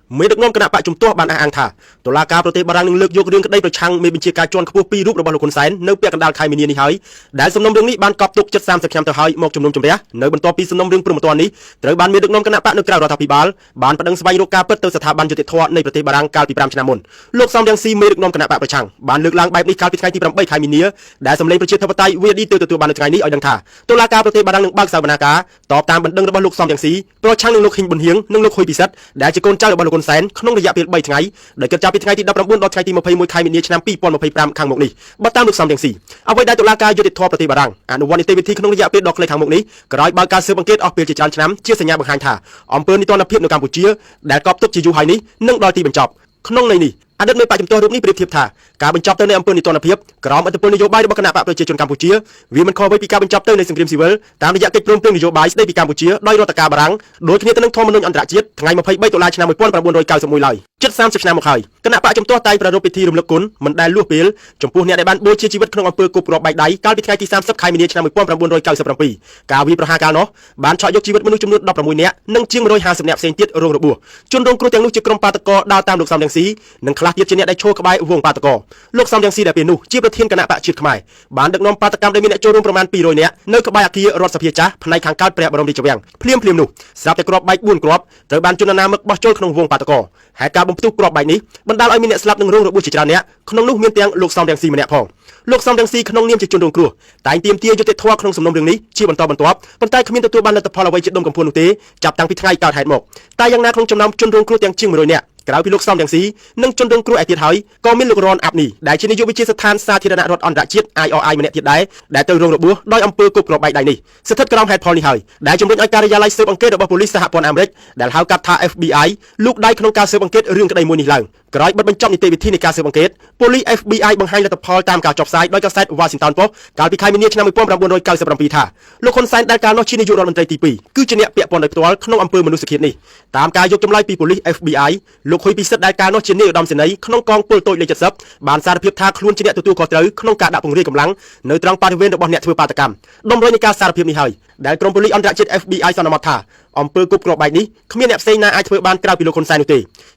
មេដឹកនាំគណបក្សជំទាស់បានអះអាងថាតុលាការប្រទេសបារាំងនឹងលើកយករឿងក្តីប្រឆាំងមេបញ្ជាការជាន់ខ្ពស់ពីររូបរបស់លោកហ៊ុនសែននៅពាក់កណ្ដាលខែមីនានេះហើយដែលសំណុំរឿងនេះបានកប់ទុកជិត30ឆ្នាំទៅហើយមកជំនុំជម្រះនៅបន្ទាប់ពីសំណុំរឿងព្រហ្មទណ្ឌនេះត្រូវបានមេដឹកនាំគណបក្សនៅក្រៅរដ្ឋាភិបាលបានប្តឹងស្វែងរកការពិតទៅស្ថាប័នយុត្តិធម៌នៃប្រទេសបារាំងកាលពី5ឆ្នាំមុនលោកសំរងស៊ីមេដឹកនាំគណបក្សប្រឆាំងបានលើកឡើងបែបនេះកាលពីថ្ងៃទី8ខែមីនាដែលសម្លេងប្រជាធិបតេយ្យ VD ទើបទទួលបាននៅថ្ងៃនេះឲ្យដឹងថាតុលាការប្រទេសបារាំងនឹងបើកសវនាការតបតាមបណ្ដឹងរបស់លោកសំរងស៊ីប្រឆាំងនឹងលោកហ៊ីងប៊ុនហៀងនិងលោកហ៊ុយពិសិដ្ឋដែលជាកូនចៅរបស់លោកហ៊ុនសែនក្នុងរយៈពេល3ថ្ងៃដោយគិតចាប់ពីថ្ងៃទី19ដល់ថ្ងៃទី21ខែមីនាឆ្នាំ2025ខាងមុខនេះបើតាមលោកសំរងស៊ីអ្វីដែលតុលាការយុត្តិធម៌ប្រទេសបារាំងអនុវត្តនីតិវិធីក្នុងរយៈពេលដ៏ខ្លីខាងមុខនេះក្រោយបើកការស៊ើបអង្កេតអស់ពេលជាច្រើនឆ្នាំជាសញ្ញាបង្ហាញថាអំពើនីតិរដ្ឋភាពនៅកម្ពុជាដែលកប់ទុកជាយូរហើយនេះនឹងដល់ទីបញ្ចប់ក្នុងន័យនេះអតីតមេបក្សជំទាស់រូបនេះប្រៀបធៀបថាការបញ្ចប់ទៅនៃអំពើនីតិរដ្ឋភាពក្រោមឥទ្ធិពលនយោបាយរបស់គណបក្សប្រជាជនកម្ពុជាវាមិនខុសអ្វីពីការបញ្ចប់ទៅនៃសង្គ្រាមស៊ីវិលតាមរយៈកិច្ចព្រមព្រៀងនយោបាយស្តីពីកម្ពុជាដោយរដ្ឋការបារាំងដូចគ្នាទៅនឹងធម្មនុញ្ញអន្តរជាតិថ្ងៃ23តុលាឆ្នាំ1991ឡើយជិត30ឆ្នាំមកហើយគណបក្សជំទាស់តែងប្រារព្ធពិធីរំលឹកគុណមិនដែលលួសពេលចំពោះអ្នកដែលបានបូជាជីវិតក្នុងអំពើគប់គ្រាប់បែកដៃកាលពីថ្ងៃទី30ខែមីនាឆ្នាំ1997ការវាយប្រហារកាលនោះបានឆក់យកជីវិតមនុស្សចំនួន16នាក់និងជាង150នាក់ផ្សេងទៀតរងរបួសជនរងគ្រោះទាំងនោះជាក្រុមបាតកោដើរតាមលោកសំរងស៊ីនិងខ្លះទៀតជាអ្នកដែលឈរក្បែរវងបាតកោលោកសំរងស៊ីដែលពេលនោះជាប្រធានគណបក្សជាតិខ្មែរបានដឹកនាំបាតកម្មដែលមានអ្នកចូលរួមប្រមាណ200នាក់នៅក្បែរអគាររដ្ឋសភាចាស់ផ្នែកខាងកើតព្រះបរមរាជវាំងភ្លាមភ្លាមនោះស្រាប់តែគ្រាប់បែក4គ្រាប់ត្រូវបានជនអនាមិកបោះចូលក្នុងវងបាតកោហេតុការណ៍បំផ្ទុះគ្រាប់បែកនេះបណ្ដាលឲ្យមានអ្នកស្លាប់និងរងរបួសជាច្រើនអ្នកក្នុងនោះមានទាំងលោកសំរងស៊ីម្នាក់ផងលោកសំរងស៊ីក្នុងនាមជាជនរងគ្រោះតែងទាមទារយុត្តិធម៌ក្នុងសំណុំរឿងនេះជាបន្តបន្ទាប់ប៉ុន្តែគ្មានទទួលបានលទ្ធផលអ្វីជាដុំកំភួននោះទេចាប់តាំងពីថ្ងៃកើតហេតុមកតែយ៉ាងណាក្នុងចំណោមជនរងគ្រោះទាំងជាង100នាក់ក្រៅពីលោកសំរងស៊ីនិងជនរងគ្រោះឯទៀតហើយក៏មានលោករនអាប់នីដែលជានាយកវិទ្យាស្ថានសាធារណរដ្ឋអន្តរជាតិ IRI ម្នាក់ទៀតដែរដែលត្រូវរងរបួសដោយអំពើគប់គ្រាប់បែកដៃនេះស្ថិតក្រោមហេតុផលនេះហើយដែលជំរុញឲ្យការិយាល័យស៊ើបអង្កេតរបស់ប៉ូលីសសហព័ន្ធអាមេរិកដែលហៅកាត់ថា FBI លូកដៃក្នុងការស៊ើបអង្កេតរឿងក្តីមួយនេះឡើងក្រោយបិទបញ្ចប់នីតិវិធីនៃការស៊ើបអង្កេតប៉ូលីស FBI បង្ហាញលទ្ធផលតាមការចុះផ្សាយដោយកាសែត Washington Post កាលពីខែមីនាឆ្នាំ1997ថាលោកហ៊ុនសែនដែលកាលនោះជានាយករដ្ឋមន្ត្រីទី2គឺជាអ្នកពាក់ព័ន្ធដោយផ្ទាល់ក្នុងអំពើមនុស្សឃាតនេះតាមការយកចម្លើយពីប៉ូលីស FBI លោកហ៊ុយពិសិដ្ឋដែលកាលនោះជានាយឧត្តមសេនីយ៍ក្នុងកងពលតូចលេខ70បានសារភាពថាខ្លួនជាអ្នកទទួលខុសត្រូវក្នុងការដាក់ពង្រាយកម្លាំងនៅត្រង់បរិវេណរបស់អ្នកធ្វើបាតកម្មតម្រុយនៃការសារភាពនេះហើយដែលក្រុមប៉ូលីសអន្តរជាតិ FBI សន្មតថាអំពើគប់គ្រាប់បែកនេះគ្មានអ្នកផ្សេងណាអាចធ្វើបានក្រៅពីលោកហ៊ុនសែននោះទ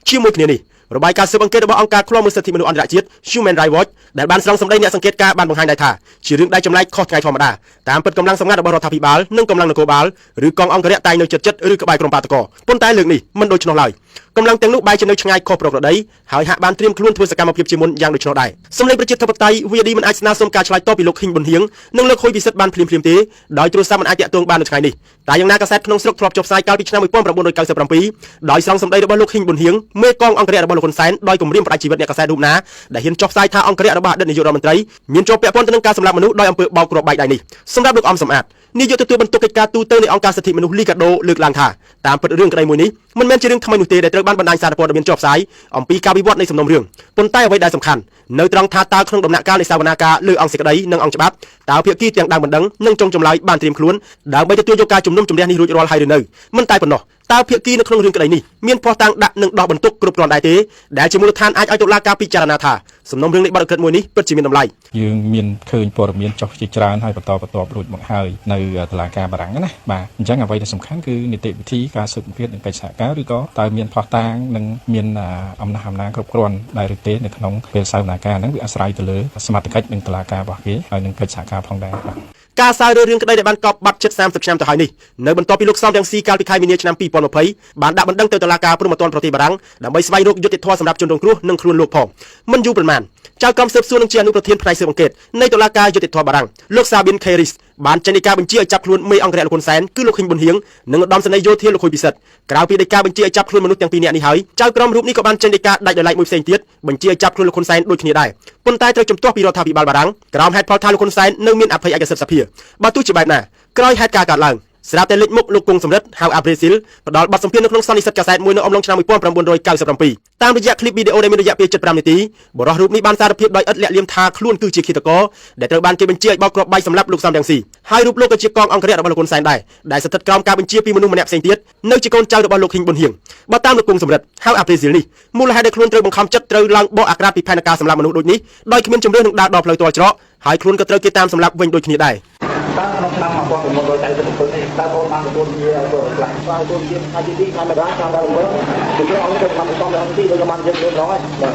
េជាមួយគ្នានេះរបាយការណ៍ស៊ើបអង្កេតរបស់អង្គការឃ្លាំមើលសិទ្ធិមនុស្សអន្តរជាតិ Human Rights Watch ដែលបានស្រង់សម្ដីអ្នកសង្កេតការណ៍បានបង្ហាញដែរថាជារឿងដែលចម្លែកខុសថ្ងៃធម្មតាតាមពិតកម្លាំងសម្ងាត់របស់រដ្ឋាភិបាលនិងកម្លាំងនគរបាលឬកងអង្គរក្សតែងនៅជិតៗឬក្បែរក្រុមបាតកោប៉ុន្តែលើកនេះមិនដូច្នោះឡើយកម្លាំងទាំងនោះបែរជានៅឆ្ងាយខុសប្រក្រតីហើយហាក់បានត្រៀមខ្លួនធ្វើសកម្មភាពជាមុនយ៉ាងដូច្នោះដែរសម្លេងប្រជាធិបតេយ្យ VD មិនអាចស្នើសុំការឆ្លើយតបពីលោកហ៊ីងប៊ុនហៀងនិងលោកហ៊ុយពិសិដ្ឋបានភ្លាមៗទេដោយទូរស័ព្ទមិនអាចទាក់ទងបាននៅថ្ងៃនេះតែយ៉ាងណាកាសែតក្នុងស្រុកធ្លាប់ចុះផ្សាយកាលពីឆ្នាំ1997ដោយស្រង់សម្ដីរបស់លោកហ៊ីងប៊ុនហៀងមេកងអង្គរក្សរបស់លោកហ៊ុនសែនដោយគំរាមផ្ដាច់ជីវិតអ្នកកាសែតរូបណាដែលហ៊ានចុះផ្សាយថាអង្គរក្សរបស់អតីតនាយករដ្ឋមន្ត្រីមានជាប់ពាក់ព័ន្ធទៅនឹងការសម្លាប់មនុស្សដោយអំពើបោកគ្រាប់បែកដៃនេះសម្រាប់លោកអំសំអាតនាយកទទួលបន្ទុកកិច្ចការទូទៅនៃអង្គការសិទ្ធិមនុស្សលីកាដូលើកឡើងថាតាមពិតរឿងក្តីមួយនេះមិនមែនជារឿងថ្មីនោះទេដែលត្រូវបានបណ្ដាញសារព័ត៌មានចុះផ្សាយអំពីការវិវត្តនៃសំណុំរឿងប៉ុន្តែអ្វីដែលសំខាន់នៅត្រង់ថាតើក្នុងដំណាក់កាលនៃសវនាការលើអង្គសេចក្តីនិងអង្គច្បាប់តើភាគីទាំងដើមបណ្ដឹងនិងចុងចម្លើយបានត្រៀមខ្លួនដើម្បីទទួលយកការជំនុំជម្រះនេះរួចរាល់ហើយឬនៅមិនតែប៉ុណ្ណោះតើភាគីនៅក្នុងរឿងក្តីនេះមានភស្តុតាងដាក់និងដោះបន្ទុកគ្រប់គ្រាន់ដែរទេដែលជាមូលដ្ឋានអាចឲ្យតុលាការពិចារណាថាសំណុំរឿងនៃបទឧក្រិដ្ឋមួយនេះពិតជាមានតម្លៃ យើងមានឃើញព័ត៌មានចុះជាច្រើនហើយបន្តបន្ទាប់រួចមកហើយនៅតុលាការបារាំងណាបាទអញ្ចឹងអ្វីដែលសំខាន់គឺនីតិវិធីការស៊ើបអង្កេតនិងកិច្ចសហការឬក៏តើមានភស្តុតាងនិងមានអំណះអំណាងគ្រប់គ្រាន់ដែរឬទេនៅក្នុងពេលសវនាការហ្នឹងវាអាស្រ័យទៅលើសមត្ថកិច្ចនិងតុលាការរបស់គេហើយនិងកិច្ចសហការផងដែរបាទ ការសើរើរឿងក្តីដែលបានកប់បាត់ជិត30ឆ្នាំទៅហើយនេះនៅបន្ទាប់ពីលោកសំរងស៊ីកាលពីខែមីនាឆ្នាំ2020បានដាក់បណ្ដឹងទៅតុលាការព្រហ្មទណ្ឌប្រទេសបារាំងដើម្បីស្វែងរកយុត្តិធម៌សម្រាប់ជនរងគ្រោះនិងខ្លួនលោកផងមិនយូរប៉ុន្មានចៅក្រមស៊ើបសួរនិងជាអនុប្រធានផ្នែកស៊ើបអង្កេតនៃតុលាការយុត្តិធម៌បារាំងលោកសាបៀនខេរីសបានចេញដីកាបញ្ជាឲ្យចាប់ខ្លួនមេអង្គរក្សលោកហ៊ុនសែនគឺលោកហ៊ីងប៊ុនហៀងនិងឧត្តមសេនីយ៍យោធាលោកហ៊ុយពិសិដ្ឋក្រៅពីដីកាបញ្ជាឲ្យចាប់ខ្លួនមនុស្សទាំងពីរនាក់នេះហើយចៅក្រមរូបនេះក៏បានចេញដីកាដាច់ដោយឡែកមួយផ្សេងទៀតបញ្ជាឲ្យចាប់ខ្លួនលោកហ៊ុនសែនដូចគ្នាដែរប៉ុន្តែត្រូវជំទាស់ពីរដ្ឋាភិបាលបារាំងក្រោមហេតុផលថាលោកហ៊ុនសែននៅមានអភ័យឯកសិទ្ធិសភាបើទោះជាបែបណាក្រោយហេតុការណ៍កើតឡើងស្រាប់តែលេចមុខលោកគង់សំរិទ្ធហៅអាប្រេស៊ីលផ្ដល់បទសម្ភាសន៍នៅក្នុងសន្និសីទកាសែតមួយនៅអំឡុងឆ្នាំ1997តាមរយៈឃ្លីបវីដេអូដែលមានរយៈពេល75នាទីបុរសរូបនេះបានសារភាពដោយឥតលាក់លៀមថាខ្លួនគឺជាឃាតករដែលត្រូវបានគេបញ្ជាឲ្យបោកគ្រាប់បែកសម្លាប់លោកសំរងស៊ីហើយរូបលោកក៏ជាកងអង្គរក្សរបស់លោកហ៊ុនសែនដែរដែលស្ថិតក្រោមការបញ្ជាពីមនុស្សម្នាក់ផ្សេងទៀតនៅជាកូនចៅរបស់លោកហ៊ីងប៊ុនហៀងបើតាមលោកគង់សំរិទ្ធហៅអាប្រេស៊ីលនេះមូលហេតុដែលខ្លួនត្រូវបង្ខំចិត្តត្រូវឡើងបកអាក្រាតពីផែនការសម្លាប់មនុស្សដូចនេះដោយគ្មានជម្រើសនឹងដើរដល់ផ្លូវទាល់ច្រកហើយខ្លួនក៏ត្រូវគេតាមសម្លាប់វិញដូចគ្នាដែរ។ តើក្នុងឆ្នាំ1997នេះតើបងបានទទួលជាធ្វើខ្លះ បាទទទួលជាថ្ងៃទី2ខែមករាឆ្នាំ17ពីព្រោះអង្គទៅឆ្នាំសំដល់ទីដូចបានយើងលឿនដល់ហើយបាទ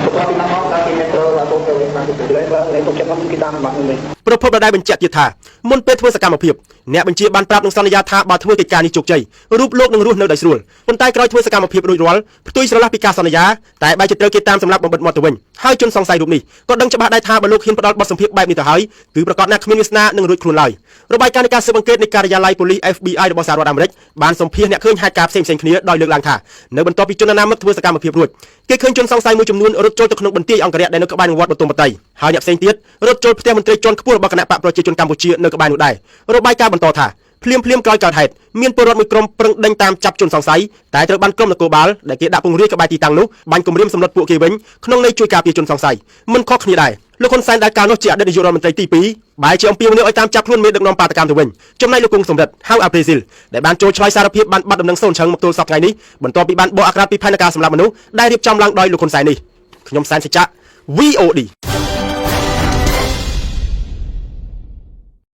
បន្ទាប់ពីนั้นមកតើគេមានត្រូវឲ្យកូនទៅវិញបានទេ ឡើយបើលេខទុកចិត្តមកគេតាមបាត់នេះ ប្រភពដដែលបញ្ជាក់ទៀតថាមុនពេលធ្វើសកម្មភាពអ្នកបញ្ជាបានប្រាប់នឹងសន្យាថាបើធ្វើកិច្ចការនេះជោគជ័យរូបលោកនឹងរស់នៅដោយស្រួលប៉ុន្តែក្រោយធ្វើសកម្មភាពរួចរាល់ផ្ទុយស្រឡះពីការសន្យាតែបែរជាត្រូវគេតាមសម្លាប់បំបិតមាត់ទៅវិញហើយជនសង្ស័យរូបនេះក៏ដឹងច្បាស់ដែរថាបើលោកហ៊ានផ្ដល់បទសម្ភាសន៍បែបនេះទៅហើយគឺប្រកាសណាស់គ្មានវាសនានឹងរួចខ្លួនឡើយរបាយការណ៍នៃការស៊ើបអង្កេតនៃការិយាល័យប៉ូលីស FBI របស់សហរដ្ឋអាមេរិកបានសម្ភាសអ្នកឃើញហេតុការណ៍ផ្សេងៗគ្នាដោយលើកឡើងថានៅបន្ទាប់ពីជនអនាមិកធ្វើសកម្មភាពរួចគេឃើញជនសង្ស័យមួយចំនួនរត់ចូលទៅក្នុងបន្ទាយអង្គរៈដែលនៅក្បែរនឹងវត្តបទុមបតីហើយអ្នកផ្សេងទៀតរត់ចូលផ្ទះមន្ត្រីជាន់ខ្ពស់របស់គណបក្សប្រជាជនកម្ពុជានៅក្បែរនោះដែររបាយការណ៍បន្តថាភ្លាមភ្លាមក្រោយកើតហេតុមានពលរដ្ឋមួយក្រុមប្រឹងដេញតាមចាប់ជនសង្ស័យតែត្រូវបានក្រុមនគរបាលដែលគេដាក់ពង្រាយក្បែរទីតាំងនោះបាញ់គំរាមសម្លុតពួកគេវិញក្នុងន័យជួយការពារជនសង្ស័យមិនខុសគ្នាដែរលោកហ៊ុនសែនដែលកាលនោះជាអតីតនាយករដ្ឋមន្ត្រីទី2បែរជាអំពាវនាវឲ្យតាមចាប់ខ្លួនមេដឹកនាំបាតកម្មទៅវិញចំណែកលោកគង់សំរិទ្ធហៅអាប្រេស៊ីលដែលបានចូលឆ្លើយសារភាពបានបាត់ដំណឹងសូន្យឆឹងមកទល់សប្តាហ៍ថ្ងៃនេះបន្ទាប់ពីបានបកអាក្រាតពីផែនការសម្លាប់មនុស្សដែលរៀបចំឡើងដោយលោកហ៊ុនសែននេះខ្ញុំសែនសច្ចៈ VOD។